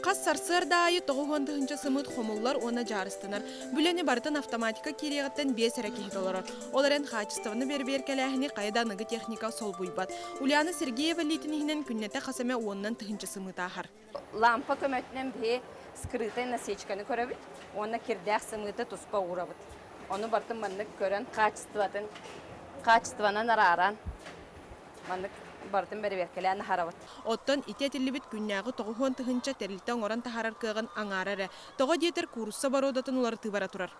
Хас сарсыарда аайы 90 тыһыынча сымыыт хомуллар уонна дьаарыстанар. Бу үлэни барытын автоматика киириэҕиттэн биэс эрэ киһи толорор. Ол эрэн хаачыстыбаны бэрэбиэркэлээһини хайа да аныгы техника солбуйбат. Ульяна Сергеева илиитин иһинэн күннэтэ хас эмэ уонунан тыһыынча сымыыт ааһар. Лампа көмөтүнэн биһи скрытай насечканы көрөбүт уонна кирдээх сымыыты туспа уурабыт. Ону барытын маннык көрөн хаачыстыбатын хаачыстыбанан арааран маннык барытын бэрэбиэркэлээн аһарабыт. Оттон ити этиллибит күннээҕи 90 тыһыынча тэрилтэ оҥорон таһаарар кыаҕын аҥаара эрэ. Тоҕо диэтэр куурусса боруодатын уларытыы бара турар.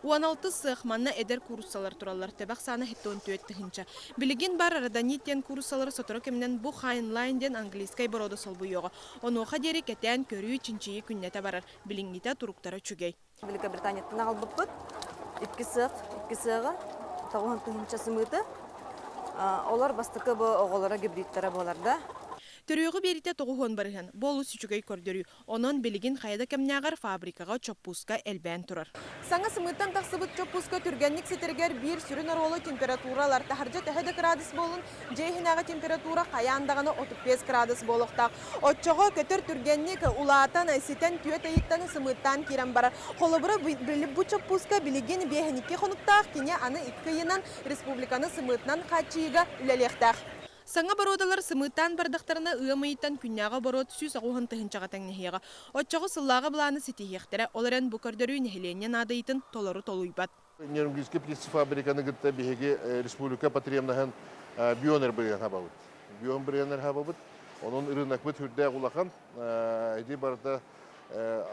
16 сыах манна эдэр кууруссалар тураллар. Төбө ахсаана 74 тыһыынча. Билигин баар Родонит диэн кууруссалары сотору кэминэн бу Хайнлайн диэн английскай боруода солбуйуоҕа. Онуоха диэри кэтээн көрүү, чинчийии күннэтэ барар. Билиҥҥитэ туруктара үчүгэй. Великобританияттан аҕалбыппыт. Икки сыах, икки сыаҕа, 90 тыһыынча сымыыты. Олор бастакы бу оҕолоро гибридтара буоларда. Төрүөҕү биэриитэ 90%. Бу олус үчүгэй көрдөрүү. Онон билигин хайа да кэмнээҕэр фабрикаҕа чоппууска элбээн турар. Саҥа сымыыттан тахсыбыт чоппууска түргэнник ситэригэр биир сүрүн оруолу температура ылар. Таһырдьа төһө да кыраадыс буоллун, дьиэ иһинээҕи температура хайаан даҕаны 35 градус буолуохтаах. Оччоҕо көтөр түргэнник улаатан, ситэн 4 ыйыттан сымыыттаан киирэн барар. Холобура, бу чоппууска билигин 52 хонуктаах, кини аны 2 ыйынан республиканы сымыытынан хааччыйыыга үлэлиэхтээх. Саҥа боруодалар сымыыттаан бардахтарына ыам ыйыттан күннээҕи оборот 190 тыһыынчаҕа тэҥнэһиэҕэ. Оччоҕо сыллааҕы былааны ситиһиэхтэрэ, ол эрэн бу көрдөрүү нэһилиэнньэ наадыйыытын толору толуйбат. Нерюнгрийский птицефабриканы кытта биһиги республика потребнаһын бионер бырыан хабабыт. Бион бырыаннар хабабыт. Онон ырыынакпыт сүрдээх улахан. Ити барыта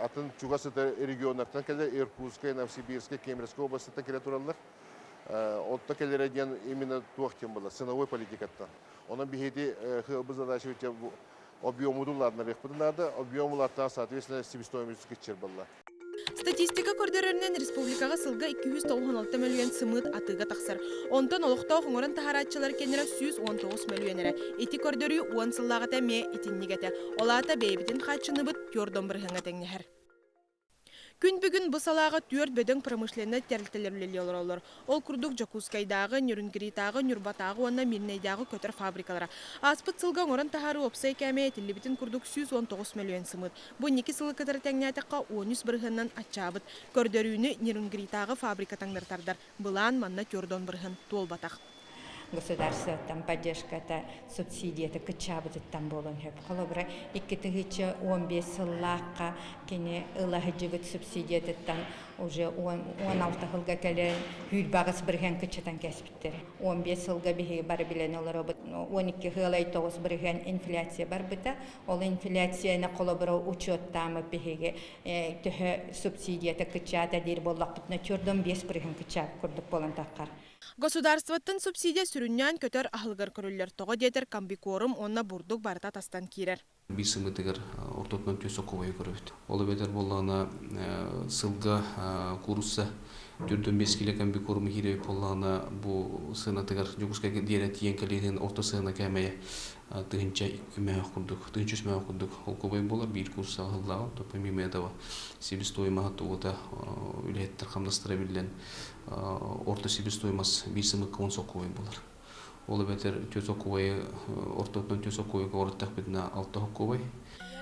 атын чугас сытар регионнартан кэлэр Иркутскай, Новосибирскай, Кемеровскай областыттан кэлэ тураллар. Отто кэлэрэ диэн именно туох диэн буолар, ценовой политикаттан. Онон биһиги хыалбы задача объему улаатынарыахпытын наада, объем улааттаах, соответственно, себестоимость кыччыр буолла. Статистика көрдөрөрүнэн республикаҕа сылга 296 мөлүйүөн сымыыт атыыга тахсар. Онтон олохтоох оҥорон таһаарааччылар киэннэрэ 119 мөлүйүөн эрэ. Ити көрдөрүү 10 сыллааҕыта эмиэ итинник этэ. Ол аата бэйэбитин хааччыныбыт 40 бырыһыаҥҥа тэҥнэһэр. Күн бүгүн бу салааҕа түөрт бөдөҥ промышленнай тэрилтэлэр үлэлии олороллор. Ол курдук Дьокуускайдааҕы, Нерюнгритааҕы, Ньурбатааҕы уонна Мирнэйдээҕи көтөр фабрикалара. Ааспыт сылга оҥорон таһаарыы уопсай кээмэйэ этиллибитин курдук 119 мөлүйүөн сымыыт. Бу инники сылы кытары тэҥнээтэххэ 13 бырыһыанынан аччаабыт. Көрдөрүүнү Нерюнгритааҕы фабрика таҥнары тардар. Былаан манна 40 бырыһыан туолбатах. Государствоттан поддержката, субсидията кыччаабытыттан буолуон сөп. Холобура, 2015 сыллаахха кини ыла сылдьыбыт субсидиятыттан уже 16 сылга кэлэн 28% кыччатан кэспиттэр. 15 сылга биһиги бары билэн олоробут. 12,9% инфляция барбыта. Ол инфляцияны холобура учеттаамыт биһиги төһө субсидията кыччаата диир буоллахпытына 45% кыччаап курдук буолан таххар. Государствоттан субсидия сүрүннээн көтөр аһылыгар көрүллэр. Тоҕо диэтэр комбикорм уонна бурдук барыта тастан киирэр. Биир сымыытыгар ортотунан 4 солкуобайы көрөбүт. Ол эбэтэр буоллаҕына сылга куурусса 45 кило комбикорм киирэбит буоллаҕына бу сыанатыгар Дьокуускайга диэри тиийэн кэлиитин орто сыана кээмэйэ 1002 мөһөөх курдук, 1300 мөһөөх курдук солкуобай буолар биир куурусса аһыллааҕын. То помимо этого себестоимость тугута үлэһиттэр хамнастара биллэн орто себестоимость биир сымыкка 10 солкуобай буолар. Ол эбэтэр 4 солкуобайы ортотунан 4 солкуобайга олордохпутуна 6 солкуобай.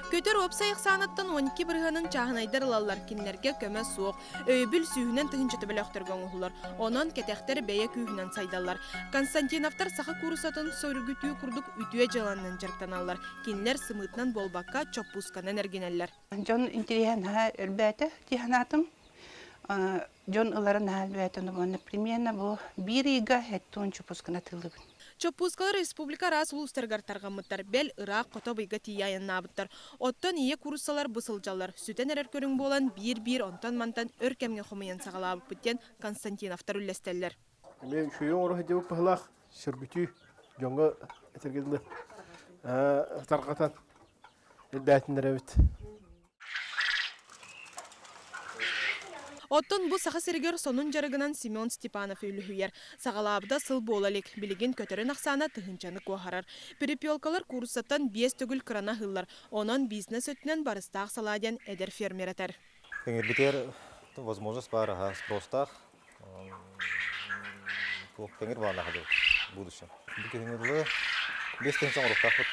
Көтөр уопсай ахсааныттан 12 бырыһыанын чааһынайдар ылаллар, кинилэргэ көмө суох. Өйөбүл сүүһүнэн тыһыынча төбөлөөхтөргө оҥоһуллар. Онон кэтэхтэр бэйэ күүһүнэн сайдаллар. Константиновтар саха кууруссатын сөргүтүү курдук үтүө дьыаланан дьарыктаналлар. Кинилэр сымыытынан буолбакка чоппуусканан эргинэллэр. Дьон интэриэһин наһаа элбээтэ дии санаатым. Дьон ыларын наһаа элбээтэ. Примерно бу биир ыйга 70 чоппуусканы атыылыыбын. Чоппуускалар республика араас улуустарыгар тарҕаммыттар. Бэл ыраах хото быйга тиийэ айаннаабыттар. Оттон ийэ кууруссалар бу сылдьаллар. Сүтэн эрэр көрүҥ буолан биир-биир онтон-мантан өр кэмҥэ хомуйан саҕалаабыппыт диэн Константиновтар үллэстэллэр. Эмиэ үчүгэй оҥоро сылдьыбыт быһыылаах сөргүтүү дьоҥҥо этэргэ дылы тарҕатан элбээтиннэрэбит. Оттон бу Саха сиригэр сонун дьарыгынан Семен Степанов үлүһүйэр. Саҕалаабыта сыл буола илик. Билигин көтөрүн ахсаана тыһыынчаны куоһарар. Перепелкалар кууруссаттан 5 төгүл кыраны аһыыллар. Онон бизнес өттүнэн барыстаах салаа диэн эдэр фермер этэр. Кэҥирбитигэр возможность баар аһа спростаах. Туох кэҥир баалаах в будущем. Бу күһүҥҥү дылы 5000 оҥоруохтаахпыт.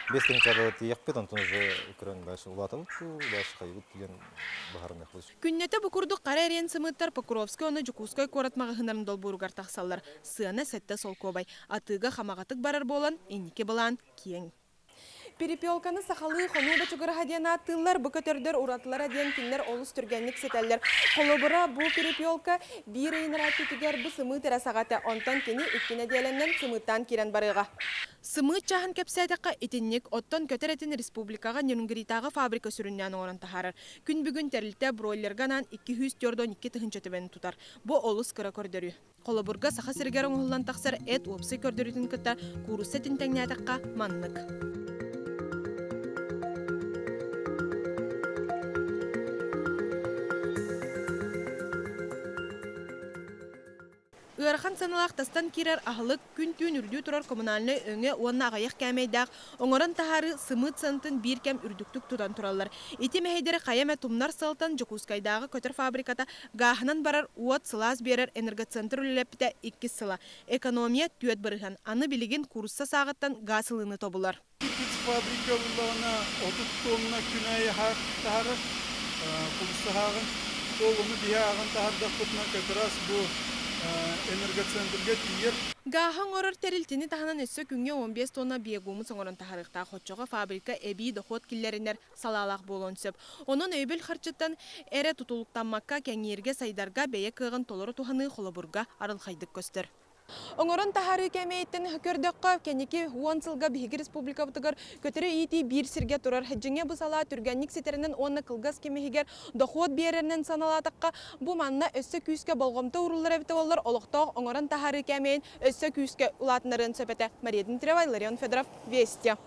5 тыһыынча тиийиэхпит, онтон уже көрөн дальше улаатабыт дуу, дальше хайыбыт диэн быһаарыныахпыт. Күннэтэ бу курдук хара эриэн сымыыттар Покровскай уонна Дьокуускай куорат маҕаһыыннарын долбууругар тахсаллар. Сыана 7 солкуобай. Атыыга хамаҕатык барар буолан, инники былаан киэҥ. Перепелканы сахалыы хонуу бочугураһа диэн ааттыыллар, бу көтөрдөр уратылара диэн кинилэр олус түргэнник ситэллэр. Холобура, бу перепелка биир ыйын ырааттытыгар бу сымыыт эрэ саҕата, онтон кини 2 нэдиэлэннэн сымыыттаан киирэн барыаҕа. Сымыыт чааһын кэпсээтэххэ итинник, оттон көтөр этин республикаҕа Нерюнгритааҕы фабрика сүрүннээн оҥорон таһаарар. Күн бүгүн тэрилтэ бройлерга анаан 242 тыһыынча төбөнү тутар. Бу олус кыра көрдөрүү. Холобурга Саха сиригэр оҥоһуллан тахсар эт уопсай көрдөрүүтүн кытта куурусса этин тэҥнээтэххэ маннык. Ыарахан сыаналаах тастан киирэр аһылык, күн-түүн үрдүү турар коммунальнай өҥө уонна аҕыйах кээмэйдээх оҥорон таһаарыы сымыыт сыанатын биир кэм үрдүктүк тутан тураллар. Ити мэһэйдэри хайа эмэ тумнар сыалтан Дьокуускайдааҕы көтөр фабриката гааһынан барар уот сылаас биэрэр энергоцентр үлэлэппитэ иккис сыла. Экономия 4%. Аны билигин куурусса сааҕыттан гаас ылыыны тобулар. Фабрика буллаҕына 30 тонна күн аайы таһаарар куурусса сааҕын. Ол ону биһи ааҕан таһаардахпытына как раз бу энергоцентрга тиийэр. Гааһы оҥорор тэрилтэни таһынан өссө күҥҥэ 15 тонна биогумус оҥорон таһаарыахтаах. Оччоҕо фабрика эбии дохуот киллэринэр салаалаах буолуон сөп. Онон өйөбүл харчыттан эрэ тутулуктаммакка кэҥииргэ, сайдарга бэйэ кыаҕын толору туһаныы холобурга арылхайдык көстөр. Оҥорон таһаарыы кээмэйиттэн көрдөххө, кэнники 10 сылга биһиги республикабытыгар көтөрү иитии биир сиргэ турар. Дьиҥэ бу салаа түргэнник ситэринэн уонна кылгас кэм иһигэр дохуот биэрэринэн сыаналаатахха, бу манна өссө күүскэ болҕомто ууруллар эбитэ буоллар, олохтоох оҥорон таһаарыы кээмэйин өссө күүскэ улаатыннарыан сөп этэ. Мария Дмитриева, Илларион Федоров, Вести.